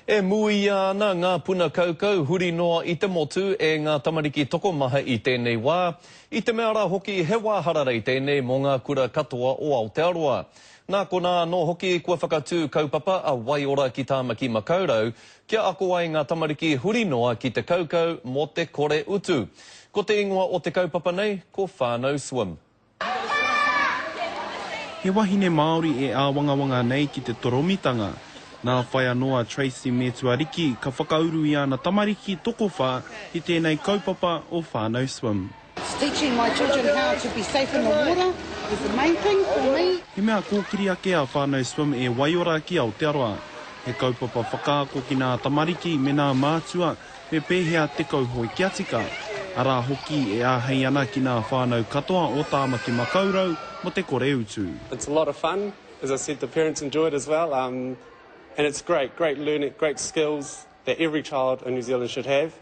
E muia ana ngā puna kaukau huri noa i te motu e ngā tamariki tokomaha i tēnei wā, i te mea rā hoki he wā hararei tēnei mō ngā kura katoa o Aotearoa. Nā konā anō hoki kua whakatū kaupapa a Waiora ki Tāmaki Makaurau kia ako ai ngā tamariki huri noa ki te kaukau mō te kore utu. Ko te ingoa o te kaupapa nei ko Whānau Swim. He wahine Māori e āwangawanga nei ki te toromitanga. Nā whai anō a Tracey Metuariki ka whakauru i ana tamariki tokowhā ki tēnei kaupapa o Whānau Swim. It's teaching my children how to be safe in the water is the main thing for me. He mea kōkiri ake a Whānau Swim e Waiora ki Aotearoa. He kaupapa whakaako ki nā tamariki me nā mātua Me pēhea te kauhoe kia tika? Arā hoki e āhei ana ki nā whānau katoa o Tāmaki Makaurau mo te kore utu. It's a lot of fun, as I said the parents enjoy it as well and it's great, great learning, great skills that every child in New Zealand should have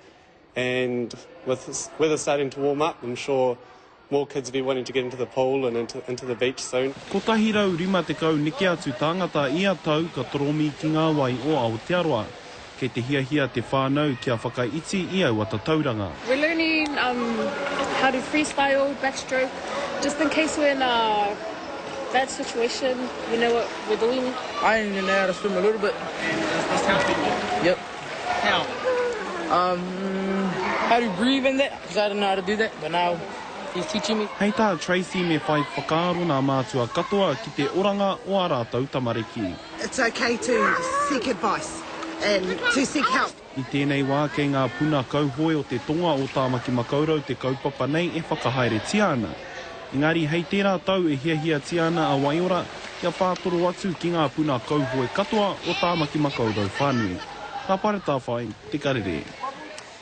and with weather starting to warm up I'm sure More kids will be wanting to get into the pool and into, into the beach soon. 150 neke atu tāngata ia tau ka toromi ki ngā wai o Aotearoa. Kei te hiahia te whānau kia whakaiti i aua tatauranga. We're learning um how to freestyle, backstroke, just in case we're in a bad situation, we know what we're doing. I only know how to swim a little bit. And is this helping you? Yep. How? Um, how to breathe and that, because I didn't know how to do that, but now he's teaching me. Hei tā Tracey me whai whakaaro nā mātua katoa ki te oranga o ā rātou tamariki. It's okay to seek advice and to seek help. I tēnei wā kei ngā puna kauhoe o te tonga o Tāmaki Makaurau te kaupapa nei e whakahaeretia ana. Engari hei tērā tau e hiahiatia ana a Waiora kia whātoro atu ki ngā puna kauhoe katoa o Tāmaki Makaurau whānui. Nā Paretawhai te karere.